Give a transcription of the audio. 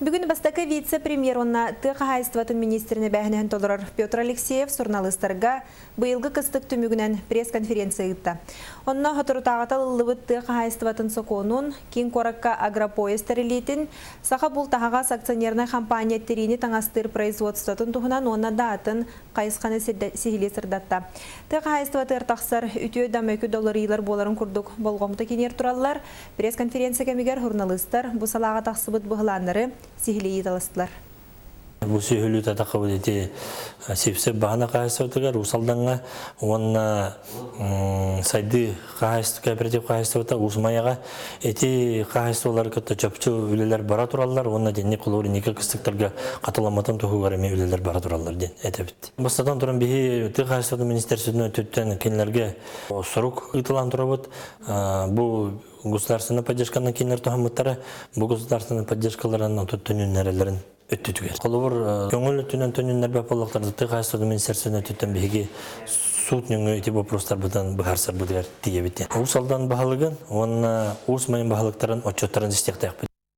Бүгүн бастакы вице-премьер уонна тыа хаһаайыстыбатын министрин эбээһинэһин толорор Петр Алексеев суруналыыстарга быйылгы кыстык түмүгүнэн пресс-конференция ыытта. Онно соторутааҕыта ылыллыбыт тыа хаһаайыстыбатын сокуонун, киин куоракка агропоезд тэриллиитин, Саха булт аһаҕас акционернай компания тириини таҥастыыр производствотын туһунан уонна да атын хайысханы сиһилии сырдатта. Тыа хаһаайыстыбатыгар тахсар үтүө да мөкү доларыйыылар буоларын курдук болҕомто кииниэр тураллар. Пресс-конференция кэмигэр журналистар бу салааҕа тахсыбыт быһылааннары сиһилии ыйыталастылар. Бу сүөһүлүү татахыбыт ити Сипсеп баһана хаһайыстыбатыгар Уус Алдаҥҥа уонна Сайдыы хаһайыстыба кооператив хаһайыстыбата Уус Майаҕа ити хаһайыстыбалары кытта чопчу үлэлэр бара тураллар уонна дьэнник холобур инники кыстыктарга хатыламматын туһугар эмиэ үлэлэр бара тураллар диэн этэбит. Бастатан туран биһи тыа хаһайыстыбатын министерствотын өттүттэн кинилэргэ сорук ыытылаан турабыт. Бу государственная поддержканы кинилэр туһаммыттара, бу государственная поддержкаларын төнүннэрэллэрин өттүтүгэр. Холобур, көҥүл өттүнэн төнүннэрбэт буоллахтарына, тыа хаһаайыстыбатын министерствотын өттүттэн биһиги суут нөҥүө ити боппуруостарбытын быһаарсарбытыгар тиийэбит. Уус Алдан баһылыгын уонна Уус Майын баһылыктарын отчуоттарын истиэхтээхпит.